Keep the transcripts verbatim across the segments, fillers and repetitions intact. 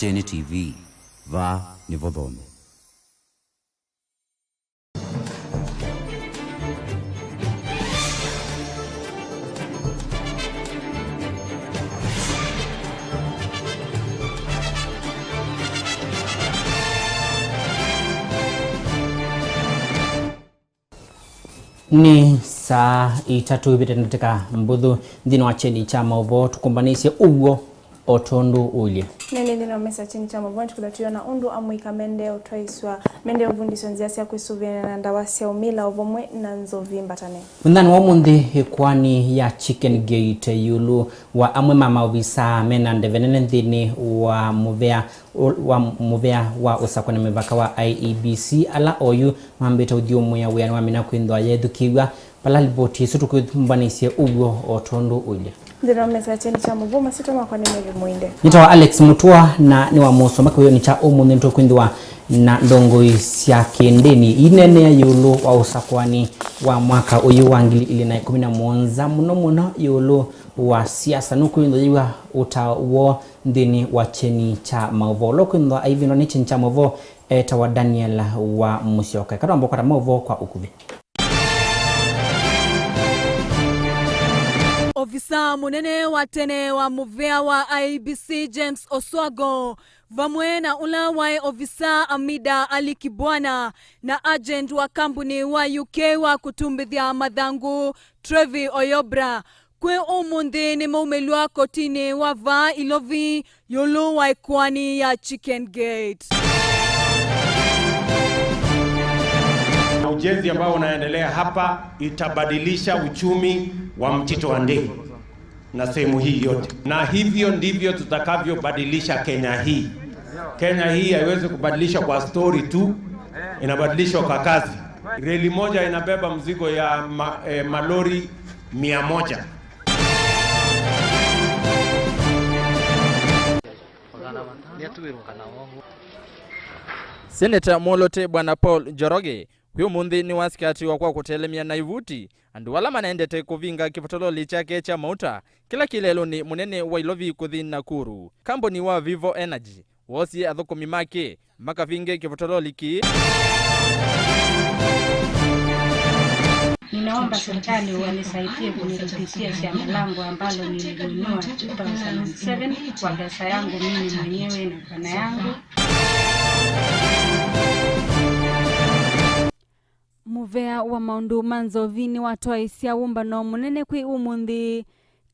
Kyeni T V, vaa nĩvo thome. Nĩ saa itatũ ivĩte ndatĩka mbũthũ nthĩnĩ wa kyeni kya maũvoo tũkũmbanĩsye ũw'o o tondũ ũilye. Nene nthĩnĩ wa mesa kyeni kya maũvoo tũkĩla tũyona ũndũ amũika mendee ũtwaĩswa, mendee ũvundĩswa nzĩa sya kwĩsũvĩana na ndawa sya ũmila o vamwe na nzovi mbatane. Mũthenya wa ũmũnthĩ ĩkoani ya Chicken Gate ĩũlũ wa amwe ma maovisaa mena ndeve nene nthĩnĩ wa mũvea wa mũvea wa ũsakũani mĩvaka wa I E B C, ala oyu mambĩte ũthyũmũĩa wĩanĩ wa mina kwĩthĩwa yethukĩĩw'a, vala livoti ĩsu tũkũmbanĩsye ũw'o o tondũ ũilye. Nthĩna wa mesa kyeni kya mũvoo, masyĩtwa makwa nĩ Mary Mũinde. Nĩtawa Alex Mũtua, na nĩ wa mũsomo kĩwĩonĩ kya ũmũnthĩ nĩtũkwĩthĩwa na ndongoi sya kĩndĩni ineenea ĩũlũ wa ũsakũani wa mwaka ũyũ wa ngili ilĩ na ĩkũmi na mũonza, mũno mũno ĩũlũ wa siasa. Nũkwĩthĩwa ũtao woo nthĩnĩ wa kyeni kya maũvoo. Ũla ũkwĩthĩwa aivindwa nĩ kyeni kya maũvoo etawa Daniel wa Mũsyoka. Eka twambe kũkwata maũvoo kwa ũkuvĩ. Ovisaa mũnene wa tene wa mũvea wa I E B C James Oswago vamwe na ũla waĩ ovisaa Amida Ali Kibwana na agent wa kambuni wa U K wa kũtumbĩthya mathangũ Trevi Oyobra kwĩ ũmũnthĩ nĩmaumĩlw'a kotinĩ wa vaa Ilovi ĩũlũ wa ĩkoani ya Chicken Gate. Ujenzi ambao unaendelea hapa itabadilisha uchumi wa Mtito wa Ndei na sehemu hii yote, na hivyo ndivyo tutakavyobadilisha Kenya hii. Kenya hii haiwezi kubadilishwa kwa story tu, inabadilishwa kwa kazi. Reli moja inabeba mzigo ya ma, eh, malori mia moja. Seneta Mwolote Bwana Paul Njoroge kwĩ ũmũnthĩ nĩwasikatiwa kwa kũtelemya na ivuti andũ ala manendete kũvinga kĩvatololi kyake kya mauta kĩla kĩ lelũnĩ mũnene wa Ilovi kũthi Nakuru. Kambuni wa Vivo Energy woosie athũkũmi make makavinge kĩvatololi kĩĩ. Ninaomba serikali wanisaidie kunirudishia shamba langu ambalo nilinunua two thousand seven kwa pesa yangu mimi mwenyewe na bwana yangu. Mũvea wa maũndũ ma nzovi nĩwatwaĩsya wũmbano mũnene kwĩ ũmũnthĩ.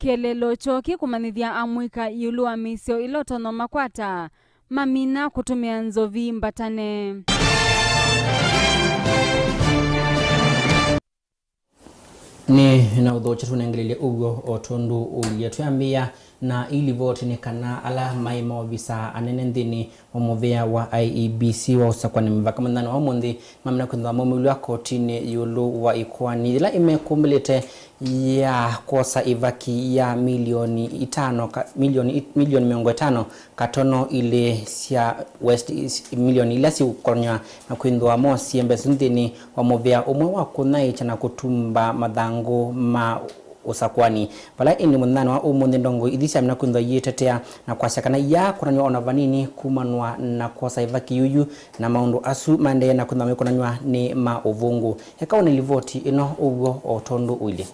Kĩeleelo kyoo kĩkũmanyĩthya amũika ĩũlũ wa mĩisyo ĩla ũtonya makwata mamina kũtũmĩa nzovi mbatane. Nĩ na ũthokya tũnengelelye ũw'o o tondũ ũilye. Twĩambĩĩa na ii livoti nĩ kana ala maĩ maovisa anene nthĩnĩ wa mũvea wa I E B C wa ũsakũani mĩvaka mũthenya wa ũmũnthĩ mamina kwĩthĩwa maumĩlw'a kotinĩ ĩũlũ wa ĩkoani yĩla ĩmekũmbĩlĩte ya kwosa ĩvaki ya milioni itano ka, milioni, milioni mĩongo ĩtano katono ilĩ sya West, milioni ila siũkonywa na kwĩthĩwa moosie mbesa nthĩnĩ wa mũvea ũmwe wa kũnyaĩĩkya na kũtumba mathangũ ma ũsakũani. Vala ĩndĩ mũthenya wa ũmũnthĩ ndongoi ithi syamina kwĩthĩwa iitetea na kwasya kana iyaakũnanw'a o na vanini kumanwa na kwosa ĩvaki yuyu, na maũndũ asu maendee na kwĩthĩwa maikonanw'a nĩ ma ũvũngũ. Eka wone livoti ĩno ũw'o o tondũ ũilye.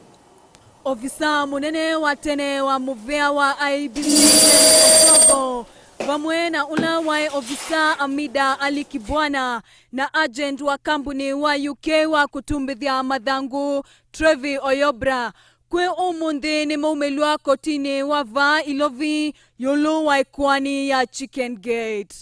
Ovisaa mũnene wa tene wa mũvea wa I E B C James Oswago vamwe na ũla waĩ ovisaa Amida Ali Kibwana na agent wa kambuni wa U K wa kũtumbĩthya mathangũ Trevi Oyobra kwĩ ũmũnthĩ nĩmaumĩlw'a kotinĩ wa vaa Ilovi ĩũlũ wa ĩkoani ya Chicken Gate.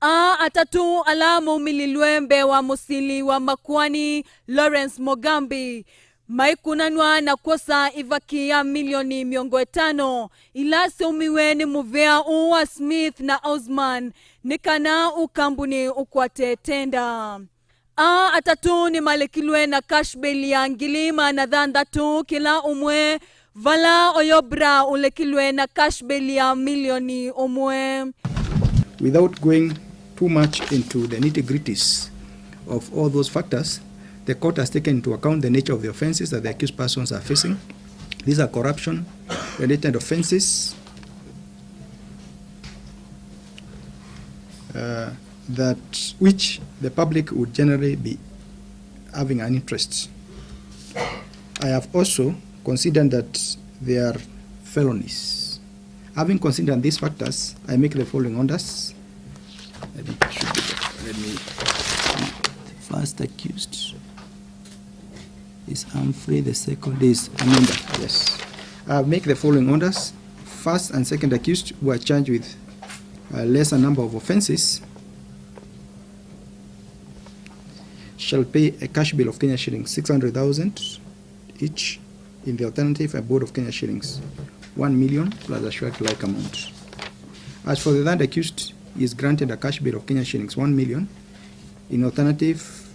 Aa atatũ ala maumĩlilwe mbee wa mũsili wa makoani Lawrence Mogambi maikũnanw'a na kwosa ĩvaki ya milioni mĩongo ĩtano ila syaumiw'e nĩ mũvea ũũ wa Smith na Osman nĩ kana ũkambuni ũkwate tenda. Aa atatũ nĩmalekilwe na cash bail ya ngili maana thanthatũ kĩla ũmwe, vala Oyobra ũlekilwe na cash bail ya milioni ũmwe. Without going too much into the nitty-gritties of all those factors, the court has taken into account the nature of the offenses that the accused persons are facing. These are corruption-related offenses. uh, that which the public would generally be having an interest. I have also considered that they are felonies. Having considered these factors, I make the following orders. Let me, let me, first accused is Humphrey, the second is Aminda. Yes. I make the following orders. First and second accused who are charged with a lesser number of offenses shall pay a cash bail of Kenya shillings six hundred thousand each. In the alternative, a bond of Kenya shillings one million plus a shuak-like amount. As for the third accused, he is granted a cash bail of Kenya shillings one million. In alternative,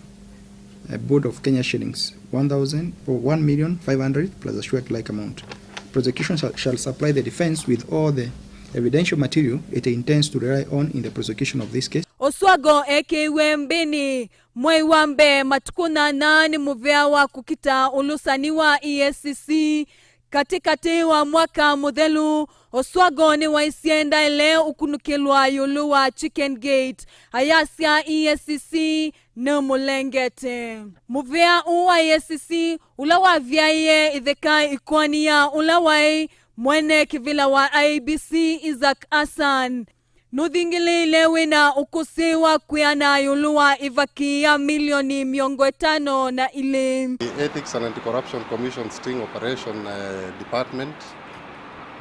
a bond of Kenya shillings one thousand or one million five hundred plus a shuak-like amount. Prosecution shall, shall supply the defense with all the evidential material it intends to rely on in the prosecution of this case. Oswago ekĩiwe mbĩnĩ mwei wa mbee matukũ nyanya nĩ mũvea wa kũkita ũlũsani wa E A C C. Katĩkatĩ wa mwaka mũthelu, Oswago nĩwaisye ndaĩle ũkunũkĩlwa ĩũlũ wa Chicken Gate, ayasya E A C C nĩmũlengete. Mũvea ũũ wa E A C C, ũla wavyaĩe ĩtheka ĩkoani ya ũla waĩ mwene kĩvĩla wa I E B C, Isaac Hassan, nũthingĩlĩĩle wĩna ũkũsĩ wa kwĩana ĩũlũ wa ĩvaki ya milioni mĩongo ĩtano na ilĩ. The Ethics and Anti-Corruption Commission Sting Operation, uh, Department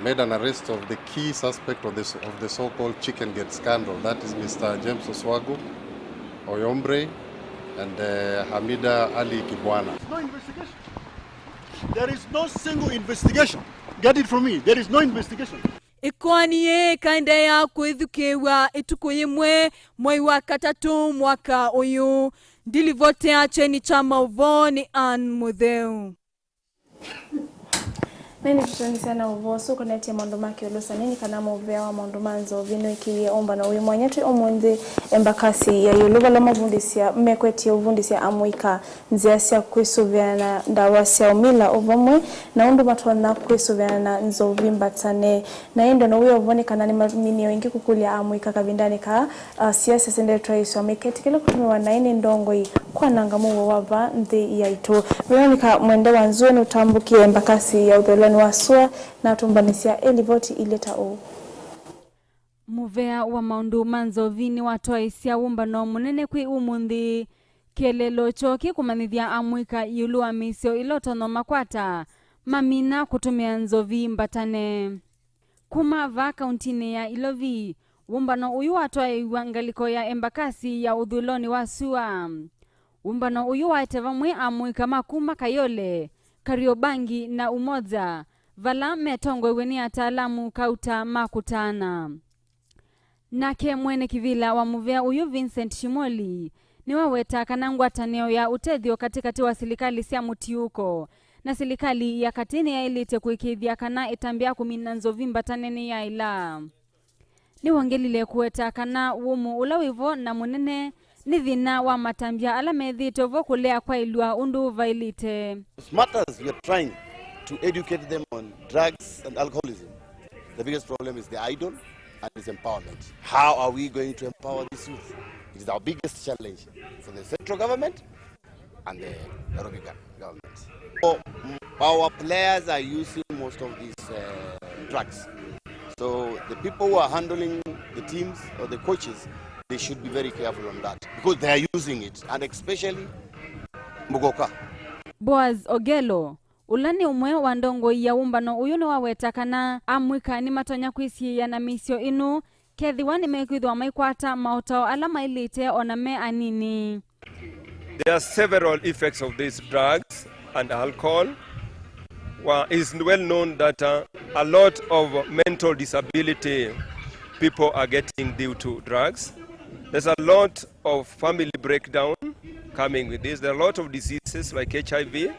made an arrest of the key suspect of the, of the so-called Chicken Gate scandal, that is Mister James Oswago Oyombre and, uh, Hamida Ali Kibwana. No investigation. There is no single investigation. Get it from me. There is no investigation. Ĩkoani yĩĩ ĩkaendeea kwĩthukĩĩw'a ĩtukũ yĩmwe mwei wa katatũ mwaka ũyũ. Ndilivotea kyeni kya maũvoo nĩ Ann Mũtheu. Na ĩndĩ tũtanĩsya na ũvoo ũsu ũkonetye maũndũ ma kĩũlũsani nĩ kana mũvea wa maũndũ ma nzovi nĩwĩkĩie ũmbano wĩ mwanya twĩ ũmũnthĩ embakasi ya ĩũlũ vala mavundĩsya, mekwetye ũvundĩsya amũika nzĩa sya kwĩsũvĩana na ndawa sya ũmila o vamwe na ũndũ matonya kwĩsũvĩana na nzovi mbatane. Na ĩndĩ ona wĩ o vo nĩ kana nĩmaminĩe o ĩngĩ kũkũlya amũika kavindanĩ kaa, a, siasa syendetwe ĩswa maiketĩkĩle kũtũmĩwa naĩ nĩ ndongoi kwananga mũuo wa vaa nthĩ yaitũ. Veronica Mwende wa Nzue nũtambũkie embakasi ya ũthũĩlonĩ wa sua na atũmbanĩsya ĩlivoti ilye ta ũũ. Mũvea wa maũndũ ma nzovi nĩwatwaĩsya wũmbano mũnene kwĩ ũmũnthĩ. Kĩeleelo kyoo kĩ kũmanyĩthya amũika ĩũlũ wa mĩisyo ĩla ũtonya makwata mamina kũtũmĩa nzovi mbatane. Kuma vaa kauntinĩ ya Ilovi, wũmbano ũyũ watwaĩĩw'a ngalĩko ya embakasi ya ũthũĩlonĩ wa sua. Wũmbano ũyũ waete vamwe amũika ma kuma Kayole, Kariobangi na Umoja, vala metongoew'e nĩ ataalamu kauta ma kũtaana. Nake mwene kĩvĩla wa mũvea ũyũ, Vincent Shimoli, nĩwawetaa kana ngwatanĩo ya ũtethyo katĩkatĩ wa silikalĩ sya mũtiũko na silikalĩ ya katĩ nĩyaĩlĩte kũĩkĩĩthya kana ĩtambya ya kũmina nzovi mbatane nĩyaĩla. Nĩwongelile kũweta kana wũmũ ũla wĩ vo na mũnene nĩ thĩna wa matambya ala methĩĩtwe vo kũlea kwaĩlw'a ũndũ vaĩlĩte. As much as we are trying to educate them on drugs and alcoholism, the biggest problem is the idle and disempowerment. How are we going to empower this youth? It is our biggest challenge for the central government and the Nairobi go-, government. So, mm, our players are using most of these, uh, drugs. So the people who are handling the teams or the coaches, they should be very careful on that because they are using it, and especially Mugoka. Boaz Ogelo, ũla nĩ ũmwe wa ndongoi ya wũmbano ũyũ, nĩwaweta kana amũika nĩmatonya kwĩsiĩĩa na mĩisyo ĩno kethĩwa nĩmekwĩthĩwa maikwata maũtao ala maĩlĩte o na me anini. There are several effects of these drugs and alcohol. Well, it's well known that, uh, a lot of mental disability people are getting due to drugs. There's a lot of family breakdown coming with this. There are a lot of diseases like H I V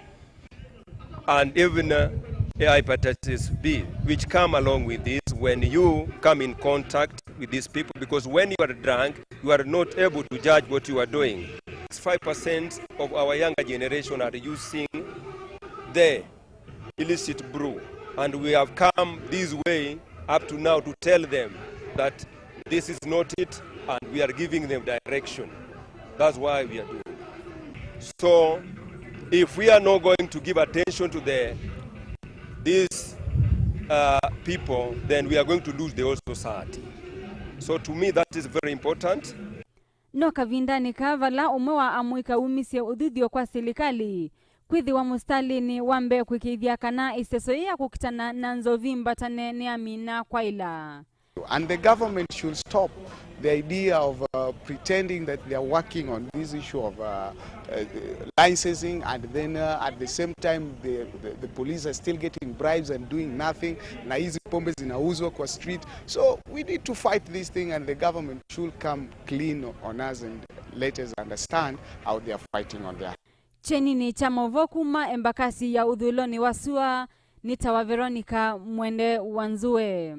and even, uh, hepatitis B, which come along with this when you come in contact with these people, because when you are drunk, you are not able to judge what you are doing. Sixty-five percent of our younger generation are using the illicit brew, and we have come this way up to now to tell them that this is not it, and we are giving them direction. That's why we are doing. So, if we are not going to give attention to the, these, uh, people, then we are going to lose the whole society. So, to me, that is very important. No kavindanĩ kaa vala ũmwe wa amũika wumisye ũthuthyo kwa silikalĩ kwĩthĩwa mũsitalĩnĩ wa mbee kũĩkĩĩthya kana ĩseso yĩĩ ya kũkitana na nzovi mbatane nĩyamina kwaĩla. And the government should stop the idea of, uh, pretending that they are working on this issue of, uh, uh, licensing, and then, uh, at the same time the, the, the police are still getting bribes and doing nothing, na hizi pombe zinauzwa kwa street. So we need to fight this thing and the government should come clean on us and let us understand how they are fighting on their. Kyeninĩ kya maũvoo kuma embakasi ya ũthũĩlonĩ wa sua, nĩ ta wa Veronica Mwende wa Nzue.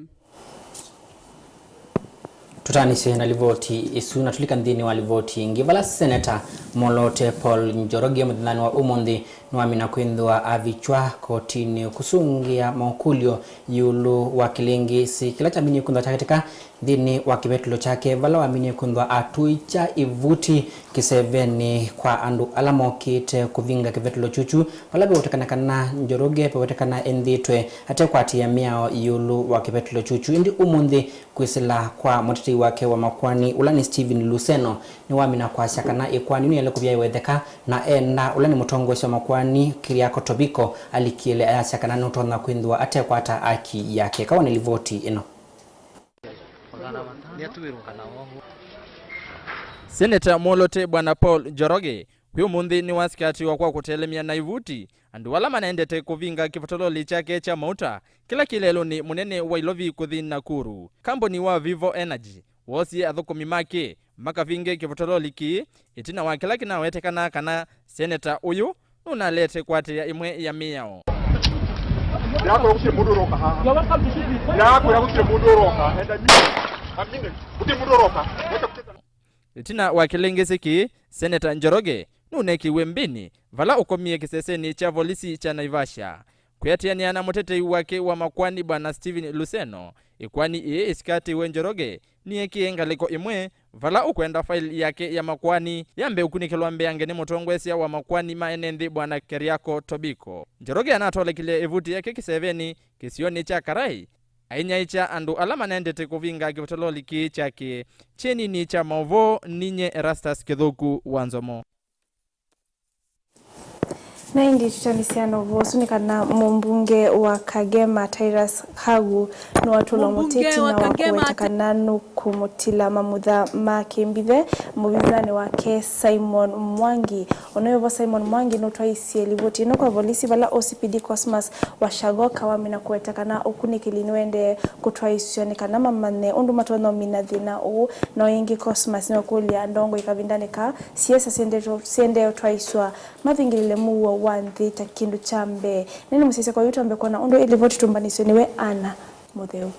Tũtaanĩsye na livoti ĩsu na tũlika nthĩnĩ wa livoti ĩngĩ, vala Seneta Molote Paul Njoroge mũthenyanĩ wa ũmũnthĩ nĩwamina kwĩthĩwa avikw'a kotinĩ kũsũngĩa maũkũlyo ĩũlũ wa kĩlĩngĩsĩ kĩla kyaminie kwĩthĩwa kyakĩtĩka nthĩnĩ wa kĩvetũlo kyake, vala waminie kwĩthĩwa atũĩkya ĩvuti kĩsevenĩ kwa andũ ala mokĩte kũvinga kĩvetũlo kyũkyu, vala vewetekana kana Njoroge vewetekana enthĩtwe atekwatĩĩa mĩao ĩũlũ wa kĩvetũlo kyũkyu. Ĩndĩ ũmũnthĩ, kwĩsĩla kwa mũtetei wake wa makoani, ũla nĩ Stephen Luseno, nĩwamina kwasya kana ĩkoani nĩyaĩle kũvya ĩwetheka, na enda ũla nĩ mũtongoesya wa makoani, Kĩryako Tobiko, alikĩle ayasya kana nũtonya kwĩthĩwa atekwata aki yake. Kawa nĩ livoti ĩno. Seneta Molote Bwana Paul Njoroge kwĩ ũmũnthĩ nĩwasikatiwa kwa kũtelemya na ĩvuti andũ ala manendete kũvinga kĩvatololi kyake kya mauta kĩla kĩ lelũnĩ mũnene wa Ilovi kũthi Nakuru. Kambuni wa Vivo Energy woosie athũkũmi make makavinge kĩvatololi kĩĩ ĩtina wa kĩla kĩnawetekana kana seneta ũyũ nũnalete kwatĩĩa ĩmwe ya mĩao. Ndakũra gũtirĩ mũndũ ũroka haha. Ndakũra gũtirĩ mũndũ ũroka. Enda mine. Amine. Gũtirĩ mũndũ ũroka. Ĩtina wa kĩlĩngĩsĩ kĩĩ, Seneta Njoroge nũnekiwe mbĩnĩ vala ũkomie kĩsesenĩ kya volisi kya Naivasha. Kwĩatĩanĩa na mũtetei wake wa makoani Bwana Stephen Luseno, ĩkoani ĩĩ ĩsikatĩwe Njoroge nĩekie ngalĩko ĩmwe vala ũkwenda faili yake ya makoani yambe ũkunĩkĩlwa mbeange nĩ mũtongoesya wa makoani ma ene nthĩ Bwana Keriako Tobiko. Njoroge anatolekile ĩvuti yake kĩsevenĩ kĩsionĩ kya Karai, ainyaĩĩkya andũ ala manendete kũvinga kĩvatololi kĩĩ kyake. Kyenini kya maũvoo, ninye Erastus Kĩthũku wa Nzomo. Na ĩndĩ tũtanĩsya na ũvoo ũsu nĩ kana mũmbunge wa Kangema Tirus Ngagu nĩwatũlwa mũtĩ ĩtina wa kũweta kana nũkũmũtila mamutha ma kĩmbithe mũvinzani wake Simon Mwangi. Ona ũvo Simon Mwangi nũtwaisye livoti ĩno kwa volisi vala O C P D Cosmas Washagoka wamina kũweta kana ũkunĩkĩli nĩwaendee kũtwaisw'a nĩ kana mamanye ũndũ matonya ũmina thĩna ũũ. Na o ĩngĩ Cosmas nĩwakũlya ndongoi kavindanĩ kaa siasa siendee ũtwaisw'a mathingĩlĩle mũuo wa nthĩ ta kĩndũ kya mbee. Nĩ nĩmũsyaĩĩsya kwa yu twambe kwona ũndũ ĩlivoti tũmbanĩsw'e nĩwe Anna Mũtheu.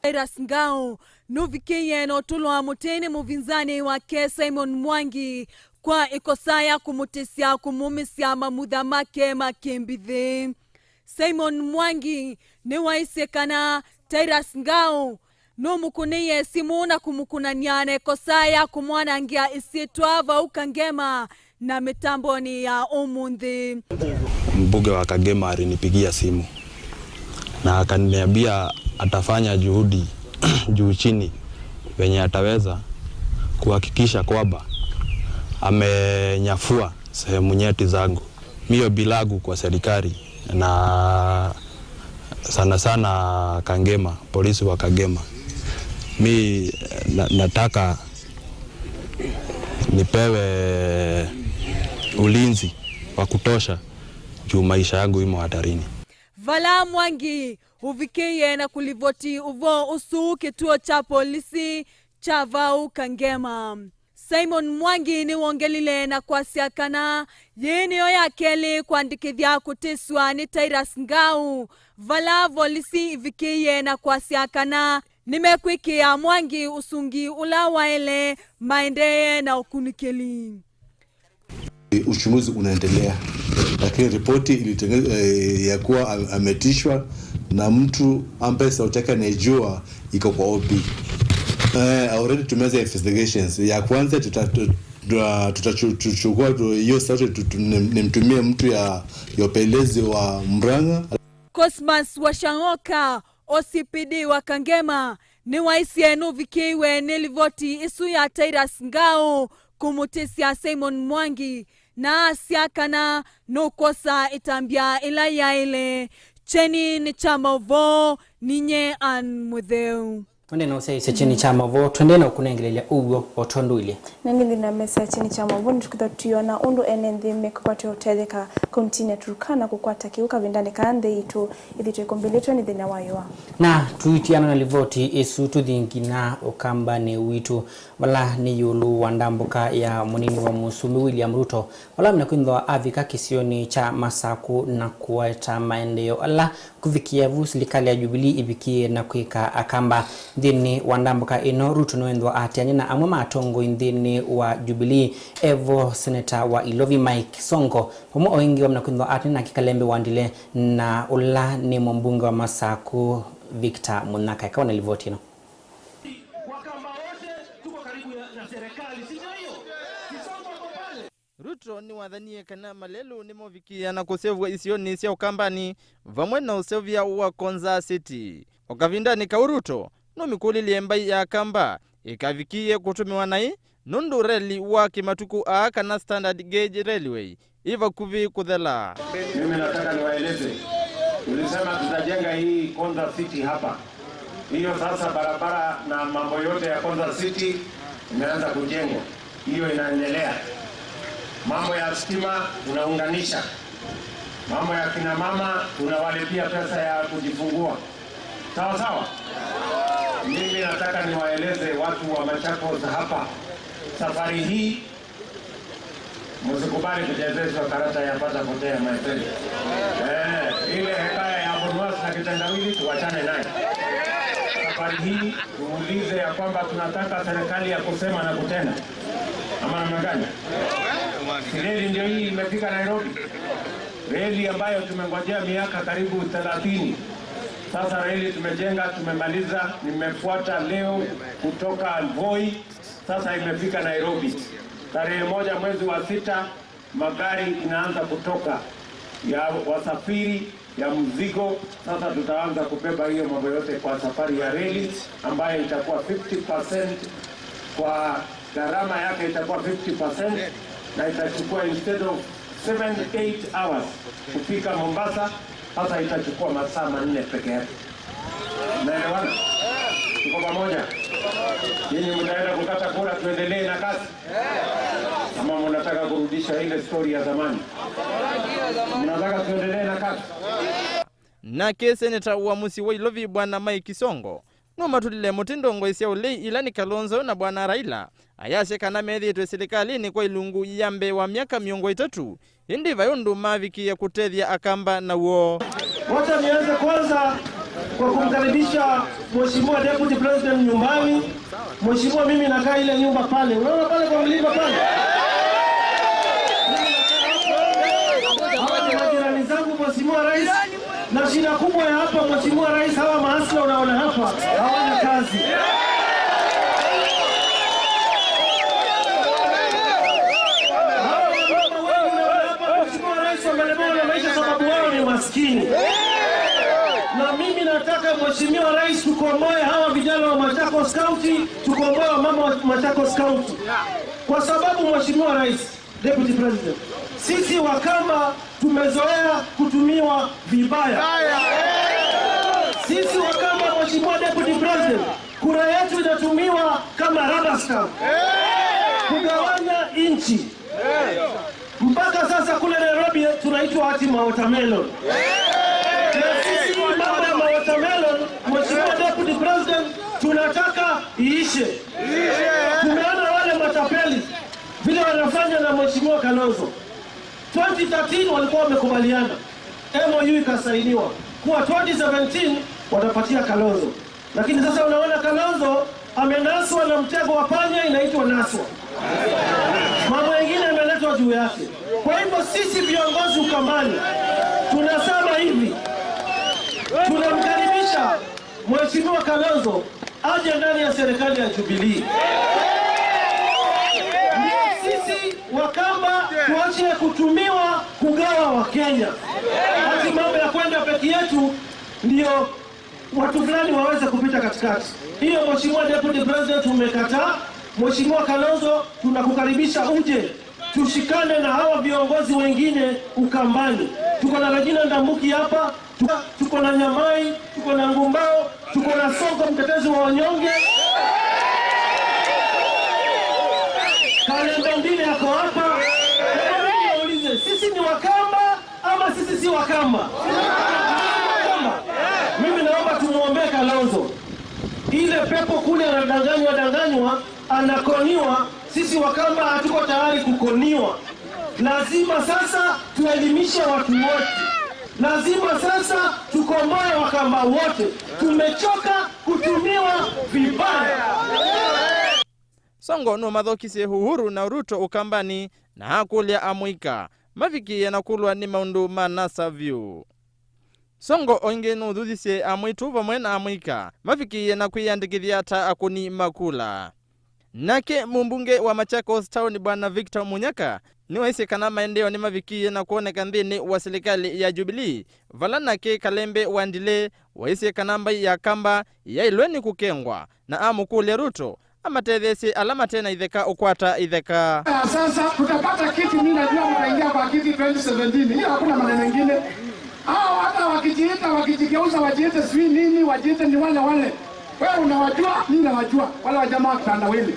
Tirus Ngagu nũvikĩie na ũtũlwa mũtĩ nĩ mũvinzani wake Simon Mwangi kwa ĩkosa ya kũmũtĩsya kũmumĩsya mamutha make ma kĩmbithĩ. Simon Mwangi nĩwaisye kana Tirus Ngagu nũmũkũnĩie simũ na kũmũkũnany'a na ĩkosa ya kũmwanangĩa ĩsyĩtwa vau Kangema na mĩtambonĩ ya ũmũnthĩ. Mbunge wa Kangema alinipigia simu na akaniambia atafanya juhudi juu chini venye ataweza kuhakikisha kwamba amenyafua sehemu nyeti zangu. Mi ombi langu kwa serikali na sana sana Kangema, polisi wa Kangema, mi na, nataka nipewe ulinzi wa kutosha juu maisha yangu imo hatarini. Vala Mwangi ũvikĩie na kũlivoti ũvoo ũsu kĩtuo kya polisi kya vau Kangema. Simon Mwangi nĩwongelile na kwasya kana yĩĩ nĩyo ya kelĩ kũandĩkĩthya kũtĩsw'a nĩ Tirus Ngagu, vala volisi ivikĩie na kwasya kana nĩmekwĩkĩa Mwangi ũsungi ũla waĩle maendee na ũkunĩkĩli. Uchunguzi unaendelea, lakini ripoti ilitenge-, eh, ya kuwa am-, ametishwa na mtu ambaye sauti yake anaijua iko kwa O P. Eh, already tumeweza investigations. Ya kwanza tuta-, tuta-, tutachukua tu hiyo sauti tu-, tu-, nim-, nimtumie mtu ya, ya upelelezi wa Murang'a. Cosmas Washang'oka, O C P D wa Kangema, nĩwaisye nũvikĩiwe nĩ livoti ĩsu ya Titus Ngau kũmũtĩsya Simon Mwangi, na asya kana nũkwosa ĩtambya ĩla yaĩle. Kyeni nĩ kya maũvoo, ninye Ann Mũtheu. Twende na ũsyaĩĩsya kyeni kya maũvoo, twende na ũkũnengeleelya ũw'o o tondũ ilye. Na nĩthi na mesa kyeni kya maũvoo, nĩtũkĩtha tũyona ũndũ ene nthĩ mekũkwata ũtetheka kauntinĩ ya Turkana kũkwata kĩw'ũ kavindanĩ kaa nthĩ yitũ ĩthĩtwe ĩkũmbĩlĩtwe nĩ thĩna wa yũa. Na tũitiana na livoti ĩsu, tũthi nginya ũkambanĩ witũ, vala nĩ ĩũlũ wa ndambũka ya mũnini wa mũsumbĩ William Ruto, vala amina kwĩthĩwa avika kĩsionĩ kya Masakũ na kũweta maendeeo ala kũvikĩa vu silikalĩ ya Jubilee ĩvikie na kwĩka Akamba. Nthĩnĩ wa ndambũka ĩno, Ruto nĩwĩthĩwa ateany'a na amwe ma atongoi nthĩnĩ wa Jubilee, evo seneta wa Ilovi Mike Sonko, vamwe o ĩngĩ amina kwĩthĩwa ateany'a na Kalembe Wandile na ũla nĩ mũmbunge wa Masakũ Victor Munyaka. Ĩkawa na livoti ĩno. Wakamba wote tuko karibu ya, na serikali, si ndio hiyo? Kisongo ako pale. Ruto nĩwathanie kana malelũ nĩmovikĩĩa na kũseũvw'a isionĩ sya Ũkambanĩ vamwe na ũseũvya wa Konza City. O kavindanĩ kau, Ruto nũmĩkũlilye mbaĩ ya Akamba ĩkavikĩĩe kũtũmĩwa naĩ, nũndũ reli wa kĩmatukũ aa kana standard gauge railway ĩ vakuvĩ kũthela. Mimi nataka niwaeleze, tulisema tutajenga hii Konza City hapa. Hiyo sasa barabara na mambo yote ya Konza City imeanza kujengwa. Hiyo inaendelea. Mambo ya stima tunaunganisha. Mambo ya kina mama tunawalipia pesa ya kujifungua. Sawa sawa? Mimi nataka niwaeleze watu wa Machakos hapa. Safari hii msikubali kuchezeshwa karata ya pata potea, my friend. Eh, ile hekaya ya Bonus na kitendawili tuwachane naye. Safari hii tuulize ya kwamba tunataka serikali ya kusema na kutenda. Ama namna gani? Si reli ndio hii imefika Nairobi? Reli ambayo tumengojea miaka karibu thelathini. Sasa reli tumejenga, tumemaliza, nimefuata leo kutoka Voi. Sasa imefika Nairobi. Tarehe moja mwezi wa sita, magari inaanza kutoka ya wasafiri, ya mzigo. Sasa tutaanza kubeba hiyo mambo yote kwa safari ya reli ambayo itakuwa fifty percent, kwa gharama yake itakuwa fifty percent, na itachukua, instead of seven, eight hours kufika Mombasa, sasa itachukua masaa manne peke yake. Naelewana? Tuko pamoja? Nyinyi mtaenda kukata kura tuendelee na kazi? Ama mnataka kurudisha ile story ya zamani? Mnataka tuendelee na kazi? Nake seneta wa mũsyĩ wa Ilovi, Bwana Mike Sonko, nũmatũlile mũtĩ ndongoi sya ũlei ila nĩ Kalonzo na Bwana Raila, ayasya kana methĩĩtwe silikalĩnĩ kwa ilungu ya mbee wa myaka mĩongo ĩtatũ, ĩndĩ vai ũndũ mavikĩie kũtethya Akamba naw'o. Wacha nianze kwanza kwa kumkaribisha Mheshimiwa Deputy President nyumbani. Mheshimiwa, mimi nakaa ile nyumba pale. Unaona pale kwa mlima pale? Hawa ni majirani zangu, Mheshimiwa Rais. Na shida kubwa ya hapa, Mheshimiwa Rais, hawa mahasla unaona hapa hawana kazi. Hawa wamama wengi unaona hapa, Mheshimiwa Rais, wamelemewa na maisha sababu wao ni maskini. Na mimi nataka, Mheshimiwa Rais, tukomboe hawa vijana wa Machakos County, tukomboe wamama wa Machakos County. Kwa sababu, Mheshimiwa Rais, Deputy President, sisi Wakamba tumezoea kutumiwa vibaya. Sisi Wakamba, Mheshimiwa Deputy President, kura yetu inatumiwa kama rubber stamp kugawanya nchi. Mpaka sasa kule Nairobi tunaitwa ati mawatermelon. Na sisi mambo ya mawatermelon, Mheshimiwa Deputy President, tunataka iishe. Tumeona wale matapeli vile wanafanya na Mheshimiwa Kalonzo. Twenty thirteen walikuwa wamekubaliana, M O U ikasainiwa kuwa twenty seventeen watapatia Kalonzo. Lakini sasa unaona Kalonzo amenaswa na mtego wa panya inaitwa naswa. Mambo mengine yameletwa juu yake. Kwa hivyo sisi viongozi Ukambani tunasema hivi, tunamkaribisha Mheshimiwa Kalonzo aje ndani ya serikali ya Jubilee. Ndio sisi Wakamba tuache kutumiwa kugawa Wakenya. Ati mambo ya kwenda peke yetu ndio watu fulani waweze kupita katikati. Hiyo, Mheshimiwa Deputy President, umekataa. Mheshimiwa Kalonzo, tunakukaribisha uje tushikane na hawa viongozi wengine Ukambani. Tuko na Regina Ndambuki hapa, tuko, tuko na Nyamai, tuko na Ngumbao, tuko na Sonko, mtetezi wa wanyonge. Kalembe Mbine ako hapa. Hebu niwaulize, sisi ni Wakamba ama sisi si Wakamba? Wakamba. Mimi naomba tumuombee Kalonzo. Ile pepo kule anadanganywa danganywa, anakoniwa, sisi Wakamba hatuko tayari kukoniwa. Lazima sasa tuelimishe watu wote. Lazima sasa tukomboe Wakamba wote. Tumechoka kutumiwa vibaya. Sonko nũmathokisye Uhuru na Ruto Ũkambanĩ na akũlya amũika mavikĩĩe na kũlwa nĩ maũndũ ma nasa vyũ. Sonko o ĩngĩ nũthuthisye amwĩtu vamwe na amũika mavikĩĩe na kwĩyandĩkĩthya ta akũni ma kula. Nake mũmbunge wa Machakos Town Bwana Victor Munyaka nĩwaisye kana maendeeo nĩmavikĩĩe na kwoneka nthĩnĩ wa silikalĩ ya Jubilee, vala nake Kalembe wa Ndile waisye kana mbaĩ ya Kamba yaĩlwe nĩ kũkengwa, na amũkũlya Ruto amatetheesye ala mate na itheka ũkwata itheka. Ya sasa tutapata kiti, mimi najua mtaingia kwa kiti twenty seventeen. Hiyo hakuna maneno mengine. Hao hata wakijiita, wakijigeuza, wajiite sijui nini, wajiite ni wale wale. Wewe unawajua, mimi nawajua. Wale wa jamaa wa kitandawili.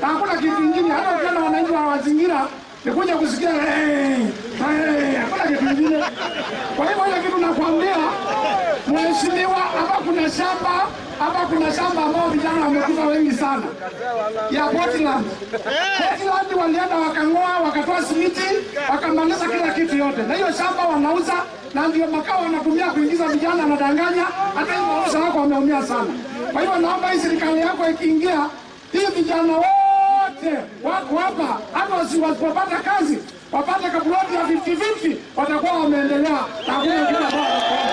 Na hakuna kitu kingine. Hata ukiona wananchi wanawazingira, nikuja kusikia, "Hey, hey," hakuna kitu kingine. Kwa hivyo ile kitu nakwambia, mheshimiwa, hapa kuna shamba, hapa kuna shamba ambao vijana wamekufa wengi sana. Ya Portland. Portland walienda wakang'oa, wakatoa simiti, wakamaliza kila kitu yote. Na hiyo shamba wanauza, na ndio makao wanatumia kuingiza vijana, wanadanganya, hata hivyo wauza wako wameumia sana. Kwa hivyo naomba hii serikali yako ikiingia, hii vijana wote wako hapa, hata wasi-, wasipopata kazi, wapate kaploti ya fifty fifty, watakuwa wameendelea. Na hakuna kitu ambao watakuwa.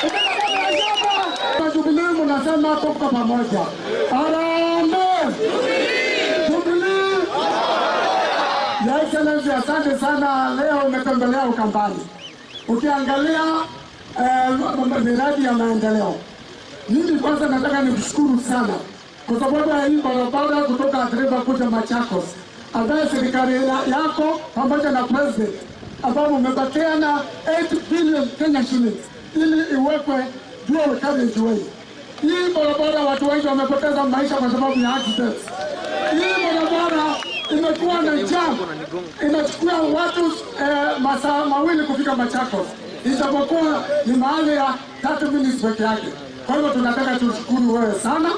Ukitaka biashara, kwa Jubilee mnasema tuko pamoja. Harambee! Jubilee! Your Excellency, asante sana. Leo umetembelea Ukambani. Ukiangalia, eh, ma-, ma-, miradi ya maendeleo. Mimi kwanza nataka nikushukuru sana kwa sababu ya hii barabara kutoka Athi River kuja Machakos, ambaye serikali ya-, yako pamoja na president, ambapo mmepatiana eight billion Kenya shillings ili iwekwe dual carriageway. Hii barabara watu wengi wamepoteza maisha kwa sababu ya accidents. Hii barabara imekuwa na jam, inachukua watu, eh, masaa mawili kufika Machakos, ijapokuwa ni mahali ya thirty minutes peke yake. Kwa hivyo tunataka tushukuru wewe sana.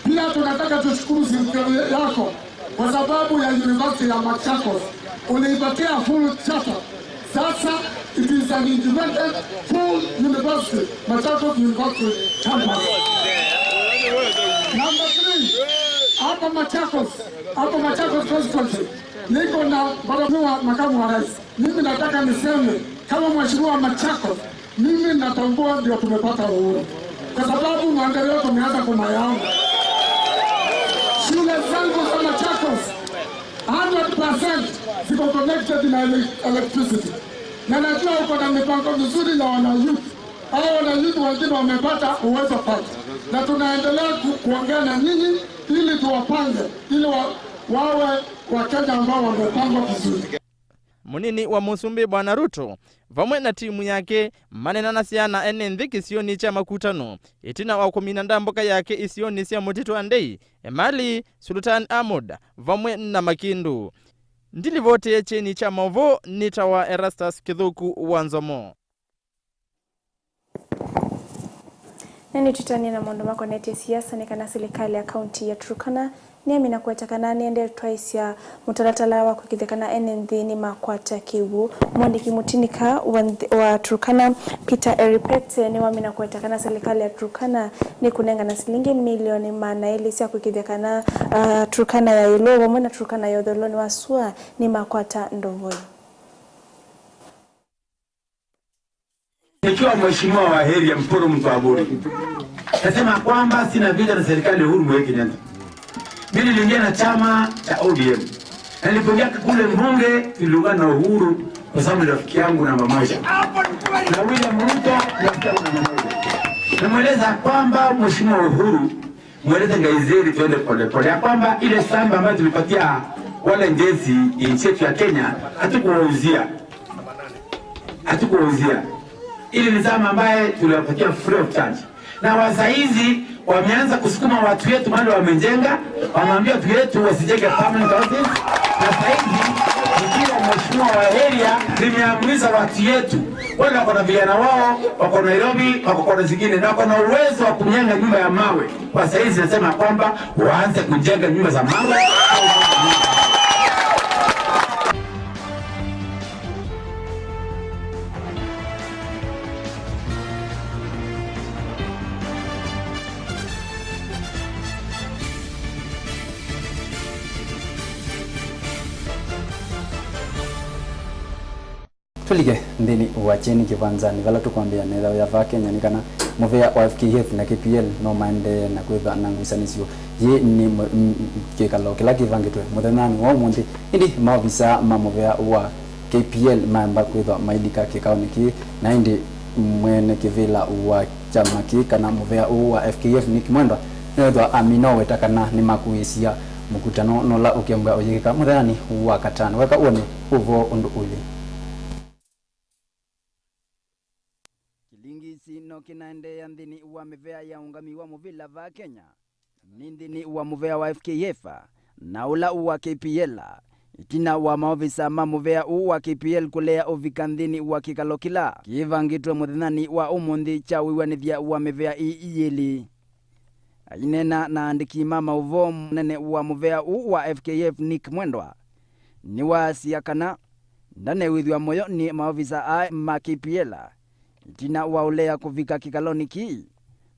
Pia tunataka tushukuru serikali yako kwa sababu ya University ya Machakos. Uliipatia full charter. Sasa it is an integrated full university, Machakos University campus. Number three, hapa Machakos, hapa Machakos constituency, niko na barabara, makamu wa rais. Mimi nataka niseme kama mheshimiwa wa Machakos, mimi natambua ndio tumepata uhuru. Kwa sababu maendeleo tumeanza kumayaona. Shule zangu za Machakos, hundred percent ziko connected na ele-, electricity. Na najua uko na mipango mizuri ya wana youth. Hao wana youth wengine wamepata uwezo pale. Na tunaendelea ku-, kuongea na nyinyi ili tuwapange, ili wa-, wawe Wakenya ambao wamepangwa vizuri. Mũnini wa Mũsumbĩ Bwana Ruto vamwe na timu yake maneenanasya na ene nthĩ kĩsionĩ kya Makutano ĩtina wa kũmina ndambũka yake isionĩ sya mũtitũ wa Ndei, Emali, Sultan Ahmud vamwe na Makindu. Ndilivoti ya kyeni kya maũvoo nĩ ta wa Erastus Kĩthũku wa Nzomo. Na nĩtũtanie na maũndũ makonetye siasa nĩ kana silikalĩ ya kaunti ya Turkana nĩyamina kũweta kana nĩendee kũtwaĩsya mũtalatala wa kũĩkĩĩthya kana ene nthĩ nĩmakwata kĩw'ũ. Mwandĩki mũtinika wa nthĩ, wa Turkana, Peter Eripet, nĩwamina kũweta kana silikalĩ ya Turkana nĩkũnengana silingi milioni maana elĩ sya kũĩkĩĩthya kana, ah, Turkana ya ĩũlũ vamwe na Turkana ya ũthelonĩ wa sua nĩmakwata ndovoi. Nikiwa mheshimiwa wa area Mpuru Mtwaburi, Nasema kwamba sina vita na serikali ya Uhuru Muigai Kenyatta. Mimi niliingia na chama cha O D M. Na nilipoingia kule mbunge, tuliungana na Uhuru kwa sababu ni rafiki yangu namba moja. Na William Ruto ni rafiki yangu namba moja. Namweleza kwamba Mheshimiwa Uhuru, mweleze Ngaizeri tuende polepole. Ya kwamba ile shamba ambayo tulipatia wale Njenzi, nchi yetu ya Kenya, hatukuwauzia. Hatukuwauzia. Ili ni shamba ambaye tuliwapatia free of charge. Na wa saizi wameanza kusukuma watu wetu mahali wamejenga, wameambia watu wetu wasijenge permanent houses. Na saizi nikiwa mheshimiwa wa area, nimeamrisha watu wetu, wale wako na vijana wao, wako Nairobi, wako kona zingine, na wako na uwezo wa kujenga nyumba ya mawe. Kwa saizi nasema kwamba waanze kujenga nyumba za mawe. Tũlike nthĩnĩ wa kyeni kĩvanzanĩ vala tũkwambĩa na ĩthaũ ya vaa Kenya nĩ kana mũvea wa F K F na K P L no maendee na kwĩthwa na ngusanĩsyo. Yĩ nĩ mũ- m- m- kĩkalo kĩla kĩvangĩtwe mũthenyanĩ wa ũmũnthĩ. Ĩndĩ maovisa ma mũvea wa K P L maemba kwĩthwa mailika kĩkaonĩ kĩĩ, na ĩndĩ mwene kĩvĩla wa kyama kĩĩ kana mũvea ũũ wa F K F Nick Mwendwa nĩwethwa amina ũweta kana nĩmakũĩsya mũkutano nola ũkembwa ũyĩkĩka mũthenyanĩ wa katano. Weka wone ũvoo ũndũ ũilyĩ. Kĩlingisi no kĩnaendeea nthĩnĩ wa mĩvea ya ũngami wa mũvĩla vaa Kenya, nĩ nthĩnĩ wa mũvea wa F K F na ũla wa K P L, ĩtina wa maovisa ma mũvea ũũ wa K P L kũlea ũvika nthĩnĩ wa kĩkalo kĩla kĩvangĩtwe mũthenyanĩ wa ũmũnthĩ kya wĩw'anĩthya wa mĩvea ĩĩ ĩyĩlĩ. Aineena na andĩki ma maũvoo, mũnene wa mũvea ũũ wa F K F Nick Mwendwa nĩwaasya kana ndanewĩthw'a mũyo nĩ maovisa aa ma K P L ĩtina wa ũlea kũvika kĩkalonĩ kĩĩ,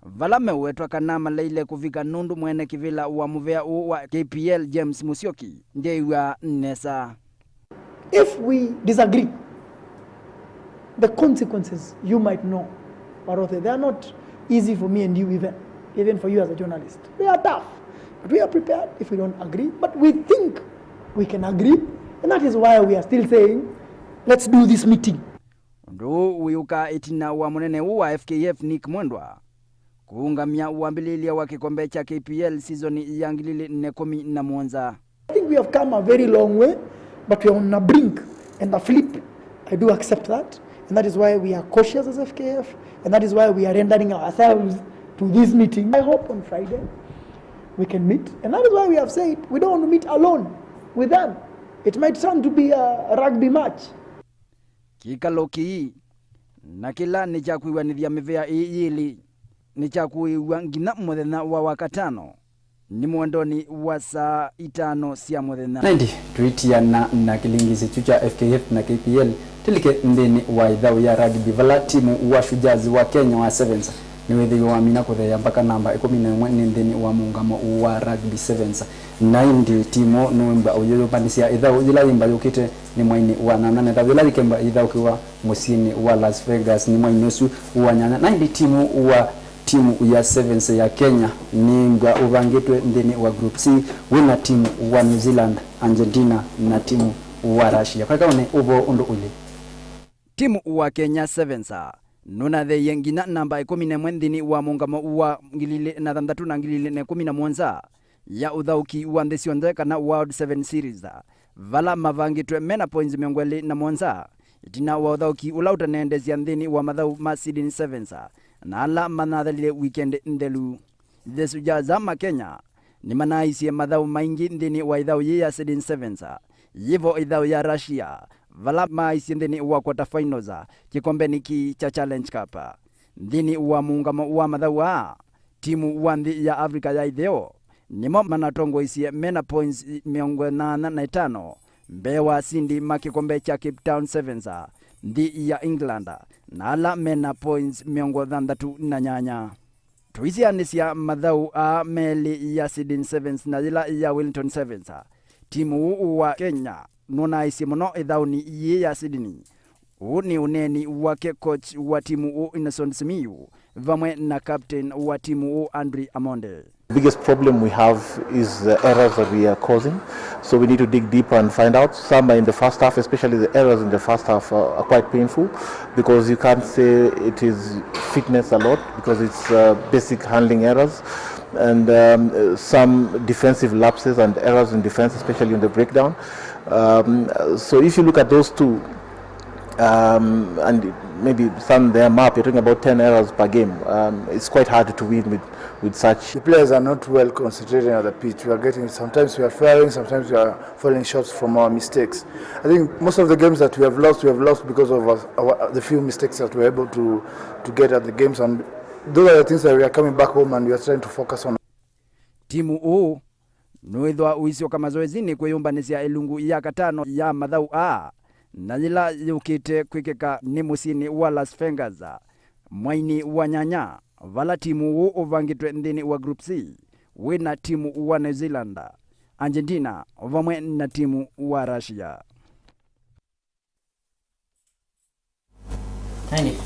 vala meũwetwa kana maleile kũvika nũndũ mwene kĩvĩla wa mũvea ũũ wa K P L James Musyoki ndeew'a nesa. If we disagree, the consequences you might know, Barothe, they are not easy for me and you even, even for you as a journalist. They are tough, but we are prepared if we don't agree, but we think we can agree, and that is why we are still saying, let's do this meeting. Ũndũ ũũ wĩũka ĩtina wa mũnene ũũ wa F K F Nick Mwendwa kũũngamya wambĩlĩĩlya wa kĩkombe kya K P L season ya ngili ili na ĩkũmi na mũonza. I think we have come a very long way, but we are on a brink and a flip. I do accept that, and that is why we are cautious as F K F, and that is why we are rendering ourselves to this meeting. I hope on Friday we can meet, and that is why we have said we don't want to meet alone with them. It might turn to be a rugby match. Kĩkalo kĩĩ na kĩla nĩ kya kwĩw'anĩthya mĩvea ĩĩ yĩlĩ nĩ kya kũĩw'a nginya mũthenya wa Wakatano, nĩ mwendonĩ wa saa itano sya mũthenya. Na ĩndĩ tũitiana na kĩlingisi kyu kya F K F na K P L, tũlike nthĩnĩ wa ĩthaũ ya rugby, vala timu wa Shujaas wa Kenya wa Sevens nĩwĩthĩiwe wamina kũtheea mbaka namba ĩkũmi na ĩmwe nĩ nthĩnĩ wa mũũngamo wa rugby sevens. Na ĩndĩ timu nũĩmbwa ũyũyũmbanĩsya ĩthaũ yĩla yĩmba yũkĩte nĩ mweinĩ wa nyanya, na ĩthaũ yĩla yĩkemba yĩthaũkĩwa mũsyĩnĩ wa Las Vegas nĩ mweinĩ ũsu wa nyanya. Na ĩndĩ timu wa timu ya sevens ya Kenya nĩmbwa ũvangĩtwe nthĩnĩ wa Group C wĩna timu wa New Zealand, Argentina na timu wa Russia. Kweka one ũvoo ũndũ ũilyĩ. Timu wa Kenya Sevens nũnatheie nginya namba ĩkũmi na ĩmwe nthĩnĩ wa mũũngamo wa ngili ili na thanthatũ na ngili ili na ĩkũmi na mũonza ya ũthaũki wa nthĩ syonthe kana World Seven Series, vala mavangĩtwe me na points mĩongo ĩlĩ na mũonza, ĩtina wa ũthaũki ũla ũtaneendeesya nthĩnĩ wa mathaũ ma Sydney Sevens na ala manathelile wikendi nthelu. The Shujaas ma Kenya nĩmanaaisye mathaũ maingĩ nthĩnĩ wa ĩthaũ yĩĩ ya Sydney Sevens. Yĩvo ĩthaũ ya Russia, vala maaisye nthĩnĩ wa quarter finals kĩkombenĩ kĩĩ kya Challenge Cup. Nthĩnĩ wa mũũngamo wa mathaũ aa, timu wa nthĩ ya Africa ya ĩtheo nĩmo manatongoisye me na points mĩongo ĩnana na itano mbee wa asindi ma kĩkombe kya Cape Town Sevens nthĩ ya England, na ala me na points mĩongo thanthatũ na nyanya. Tũisianĩsya mathaũ aa melĩ ya Sydney Sevens na yĩla ya Wellington Sevens, timu ũũ wa Kenya nũnaaisye mũno ĩthaũnĩ yĩĩ ya Sydney. Ũũ nĩ ũneeni wake coach wa timu ũũ Innocent Simiyu, vamwe na captain wa timu ũũ Andrew Amonde. The biggest problem we have is the errors that we are causing. So we need to dig deeper and find out. Some are in the first half, especially the errors in the first half are, are quite painful because you can't say it is fitness a lot because it's uh, basic handling errors and um, some defensive lapses and errors in defense, especially in the breakdown. Um, so if you look at those two, um, and maybe some there map, you're talking about ten errors per game. Um, it's quite hard to win with, with such. The players are not well concentrating on the pitch. We are getting, sometimes we are failing, sometimes we are falling short from our mistakes. I think most of the games that we have lost, we have lost because of our, our, the few mistakes that we are able to, to get at the games, and those are the things that we are coming back home and we are trying to focus on. Timu ũũ nũĩthwa ũisyoka mazoezinĩ kwĩyũmbanĩsya ĩlungu ya katano ya mathaũ aa, na yĩla yũkĩte kwĩkĩka nĩ mũsyĩnĩ wa Las Vegas, mwainĩ wa nyanya, vala timu ũũ ũvangĩtwe nthĩnĩ wa Group C wĩ na timu wa New Zealand, Argentina vamwe na timu wa Russia. Nani?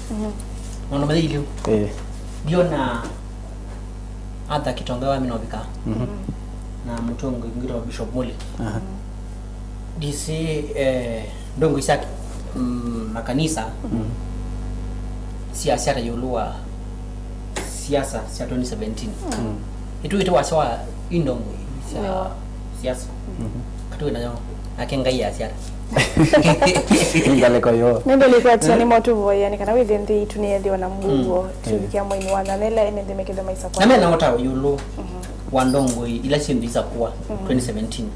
Maũndũ mathei lĩu. Eh. Ndiona Arthur Kitonga wa Minovika. Mhm. Na mũtongoi ũngĩ wa Bishop Muli. Aha. D C, eh, ndongo isya, mm, makanisa. Mhm. Siasyata ĩũlũ wa siasa sya twenty seventeen. Mm. Ĩtũĩte wasya wa indongo sya siasa. Mhm. Katũĩ nayo. Nake Ngai asyata. Ngaleko yo. Nende nĩkwatya nĩ motũvoya nĩ kana wĩthĩ nthĩ itũ nĩyethĩwa na mũuo. Tũvikĩa mwainĩ wa nyanya ĩla ene nthĩ mekĩthwa maisa kwa. Na mena ũtao ĩũlũ wa ndongoi ila syĩ nthĩ isakũa twenty seventeen.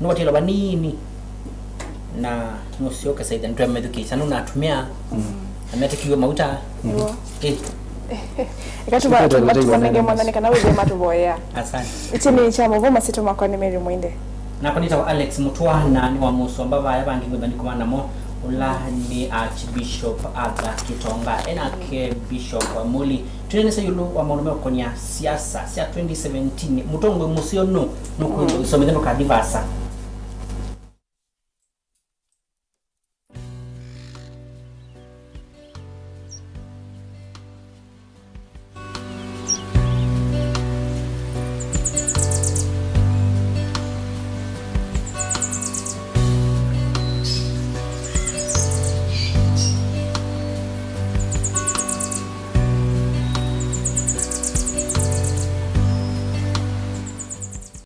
Nĩwatĩla vanini na nũsyoka saitha nĩtwemethukĩĩsya nũnatumĩa na metĩkiw'e mauta. Nĩw'o. Eh. Eka tũmanenge mwathani kana wĩthĩe matũvoya. Asante. Ĩkĩ nĩ kya mũvo masito makwa nĩ Mary Mwinde. Nakwa nĩtawa Alex Mũtwa na nĩ wa mũsomba vaya vangi ngwĩthwa nĩ kuma namo ũla nĩ Archbishop Arthur Kitonga enake Bishop Muli. Twĩnenesa ĩũlũ wa maũndũ meũkonia siasa sya twenty seventeen. Mũtongoi mũseo nũ nũkwĩthwa ũsomete ndũkathi vasa.